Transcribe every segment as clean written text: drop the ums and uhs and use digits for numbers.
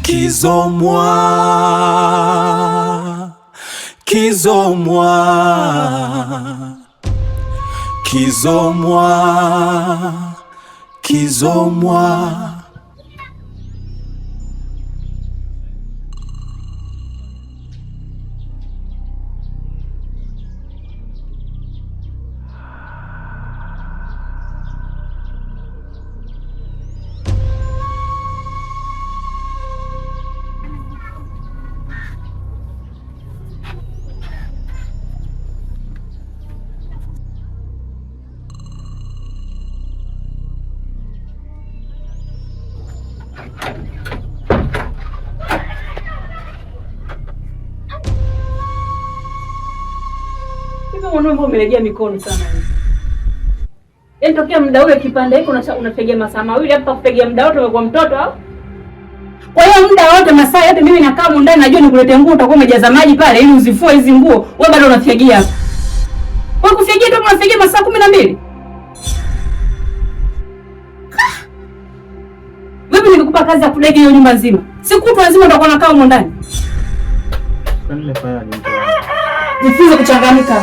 Kizomwa, Kizomwa, Kizomwa, Kizomwa. Mwanaume umelegea mikono sana wewe. Yaani tokea muda ule kipande hiko unapiga masaa mawili hapa kupiga muda wote umekuwa mtoto au? Kwa hiyo muda wote masaa yote mimi nakaa humu ndani najua nikuletee nguo utakuwa umejaza maji pale ili uzifue hizi nguo. Wewe bado unafyagia hapa. Wewe kufyagia tu unafagia masaa 12. Wewe nilikupa kazi ya kudeki hiyo nyumba nzima. Siku kutwa nzima utakuwa unakaa humu ndani. Jifunze kuchangamka.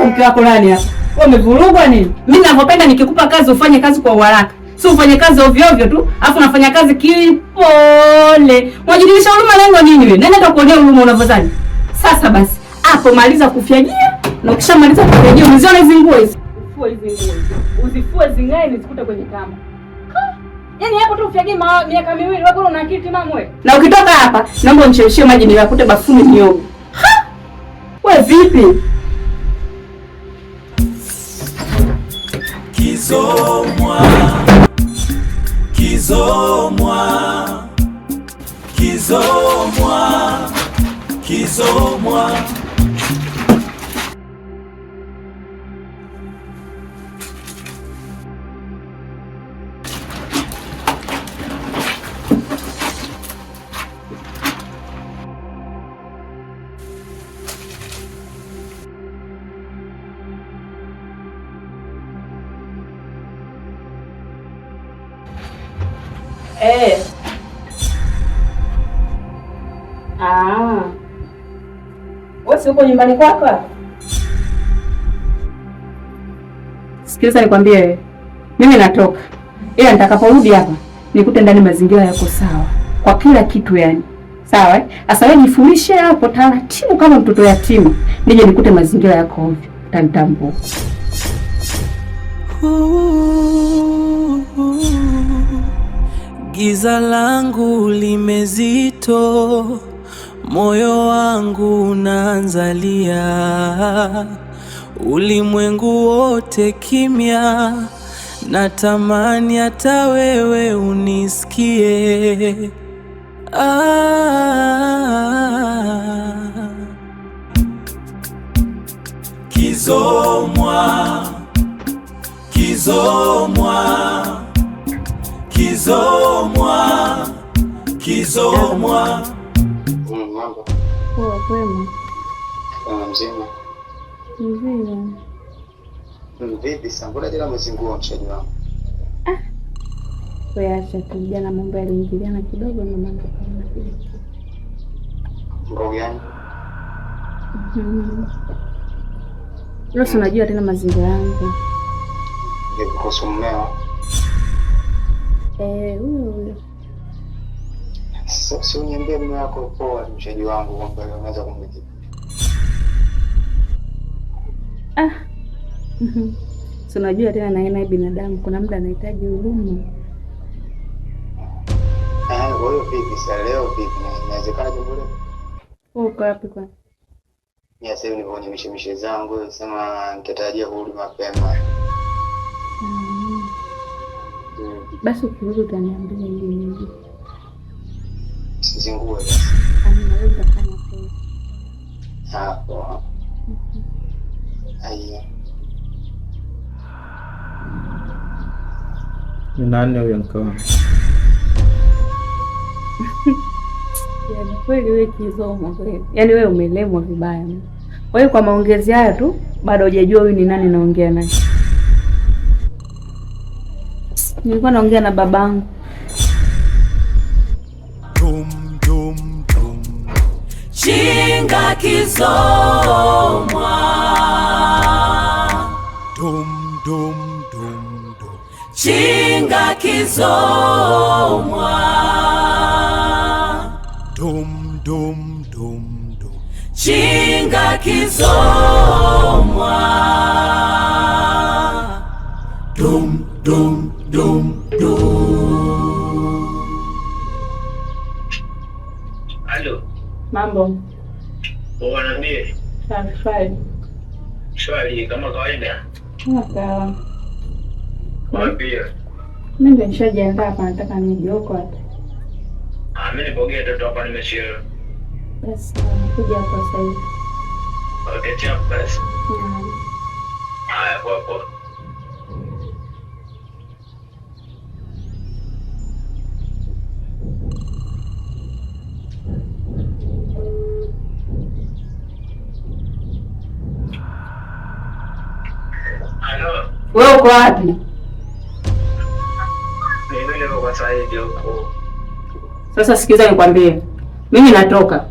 Mke wako nani hapa? Wewe umevurugwa nini? Mimi ninavyopenda nikikupa kazi ufanye kazi kwa uharaka. Sio ufanye kazi ovyo ovyo tu, afu unafanya kazi kipole. Unajidirisha huruma lengo nini wewe? Nani atakuonea huruma unavyozani? Sasa basi, hapo maliza kufyagia na ukishamaliza kufyagia umeziona hizi nguo hizi. Ufue hizi nguo hizi. Uzifue zing'ae nizikute kwenye kamba. Yaani hapo tu ufyagie miaka miwili wewe una akili timamu wewe. Na ukitoka hapa naomba unichemshie maji niyakute bafuni nioge. We vipi? Kizomwa, Kizomwa, Kizomwa, Kizomwa. Eh. Ah. Wewe si uko nyumbani kwako? Sikiliza nikwambie, mimi natoka, ila nitakaporudi hapa nikute ndani mazingira yako sawa kwa kila kitu, yani sawa eh? Sasa wewe jifunishe hapo taratibu kama mtoto yatima, nije nikute mazingira yako ovyo, utanitambua. Giza langu limezito, moyo wangu unaanzalia, ulimwengu wote kimya, natamani hata wewe unisikie. Ah, Kizomwa, Kizomwa, Kizomwa, Kizomwa. Mambo Poa, kwema. kama mzima. Mzima. Vipi sasa, mbona jana umezingua mshikaji wangu? Wewe acha tu, jana mambo yaliingiliana kidogo, ndio maana tukaona vile. Mambo gani? Leo si unajua tena mazingira yangu. Vipi kuhusu mmeo? Eh, huyo huyo. Si uniambie mume wako poa, mshikaji wangu, kwamba unaweza kumjibu. Ah. Si unajua tena na yeye binadamu kuna muda anahitaji huruma. Eh, kwa hiyo vipi sasa leo vipi? Inawezekana jambo leo? Wewe uko wapi kwani? Mimi sasa hivi nipo kwenye mishemishe zangu, sema nitatarajia kurudi mapema. Basi ukirudi utaniambia ili nije. Usizingue basi. Amina, wewe utafanya kazi. Hapo. Aya. Ni nani huyo mke wangu? Yaani kweli wewe kizomo kweli. Yaani wewe umelemwa vibaya. Kwa hiyo kwa maongezi haya tu bado hujajua huyu ni nani naongea naye. Nilikuwa naongea na babangu. Dum, dum. Chinga kizomwa. Dum dum dum dum. Chinga kizomwa. Dum dum dum dum. Chinga kizomwa. Dum dum dum dum. Halo, Mambo. poa, niambie. Safi, shwari. Shwari kama kawaida. Kama kawa. Wapi? Mimi ndio nishajiandaa hapa, nataka nije huko hapa. Ah, mimi nipo ghetto hapa nimechelewa. Basi nakuja hapo sasa hivi. Okay, chap basi. Haya, poa poa. Halo, Wewe uko wapi? mimi niko kwa Saidi huko. Sasa sikiza nikwambie. Mimi natoka.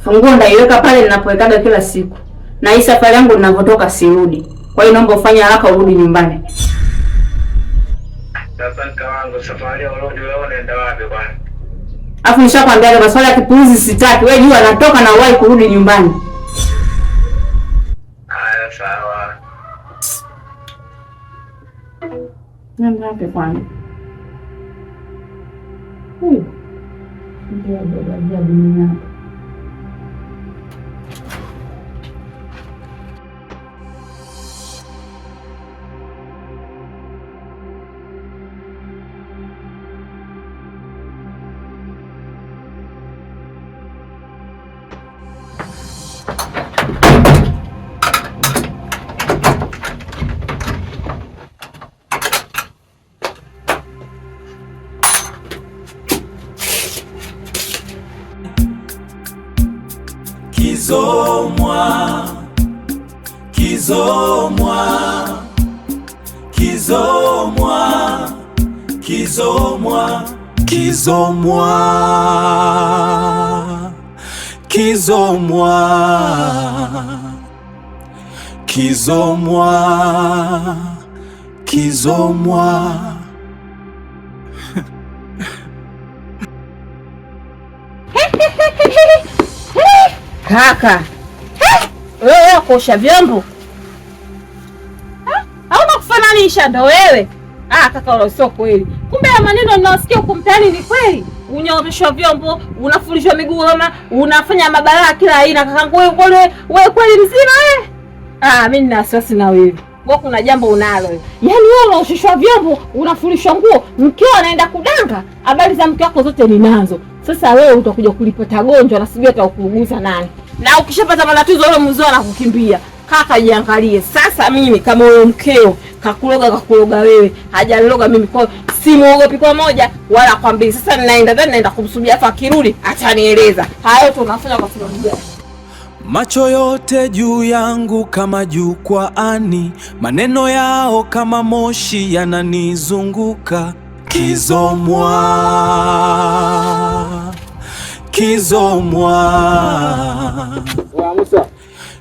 Funguo ndaiweka pale ninapowekaga kila siku. Na hii safari yangu ninavyotoka sirudi. Kwa hiyo naomba ufanye haraka urudi nyumbani. Sasa mke wangu, safari ya urudi wewe unaenda wapi bwana? Alafu nishakwambia maswala ya kipuuzi sitaki. Wewe jua natoka na uwahi kurudi nyumbani. Haya, sawa. Nenda wapi kwani? Huyu. Ndio ajabu ajabu ni hapa. Kizomwa, kizomwa, kizomwa, kizomwa, Kizomwa, kizomwa, kizomwa, kizomwa. Kaka, wewe kuosha vyombo hauna kufananisha ndo wewe? Ah, kaka, wala sio kweli. Kumbe ya maneno ninayosikia huku mtaani ni kweli. Unyaoshwa vyombo, unafulishwa miguu homa, unafanya mabalaa kila aina. Kakangu wewe kweli, wewe kweli mzima wewe? Ah, mimi nina wasiwasi na wewe. Wewe kuna jambo unalo wewe. Yaani wewe unaoshishwa vyombo, unafulishwa nguo, mkeo anaenda kudanga. Habari za mke wako zote ninazo. Sasa wewe utakuja kulipata gonjwa na sijui atakuuguza nani. Na ukishapata matatizo yule mzee anakukimbia. Kaka, jiangalie. Sasa mimi kama wewe mkeo kakuloga kakuloga wewe, hajaniloga mimi, kwa simuogopi kwa moja wala kwa mbili. Sasa ninaenda ndani, naenda kumsubia, afa akirudi atanieleza. Hayo tunafanya kwa sababu gani? Macho yote juu yangu kama jukwaani, maneno yao kama moshi yananizunguka. Kizomwa, kizomwa,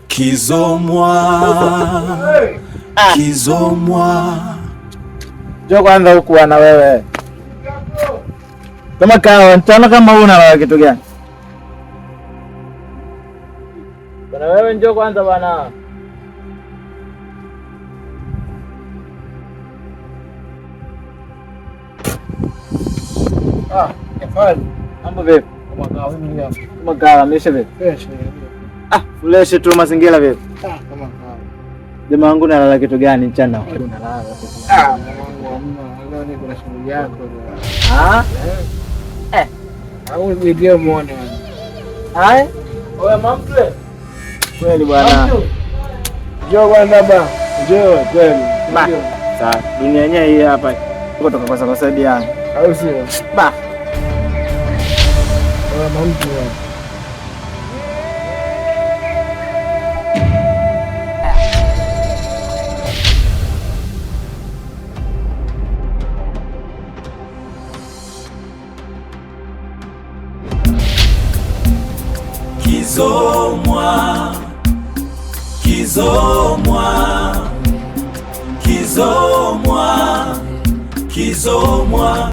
kizomwa, kizomwa. Njoo kwanza huku bwana wewe. Kama kawa mchana kama huna wewe kitu gani? Bwana wewe njoo kwanza bwana. Ah, Jafari. Mambo vipi? Kama kawa mimi hapa. Kama kawa mesha vipi? Fresh. Ah, fresh tu mazingira vipi? Ah, kama kawa. Jamaa wangu nalala kitu gani mchana? Unalala. Ah, mwanangu hamna. Leo niko na shughuli yako. Ah? Eh. Au video muone wewe. Hai? Oya mamtle. Kweli bwana. Njoo bwana baba. Njoo kweli. Ba. Sawa, dunia yenyewe hii hapa. Tuko tukakosa kusaidiana. Au sio? Ba. Oya mamtle. Kizomwa, Kizomwa, Kizomwa, Kizomwa.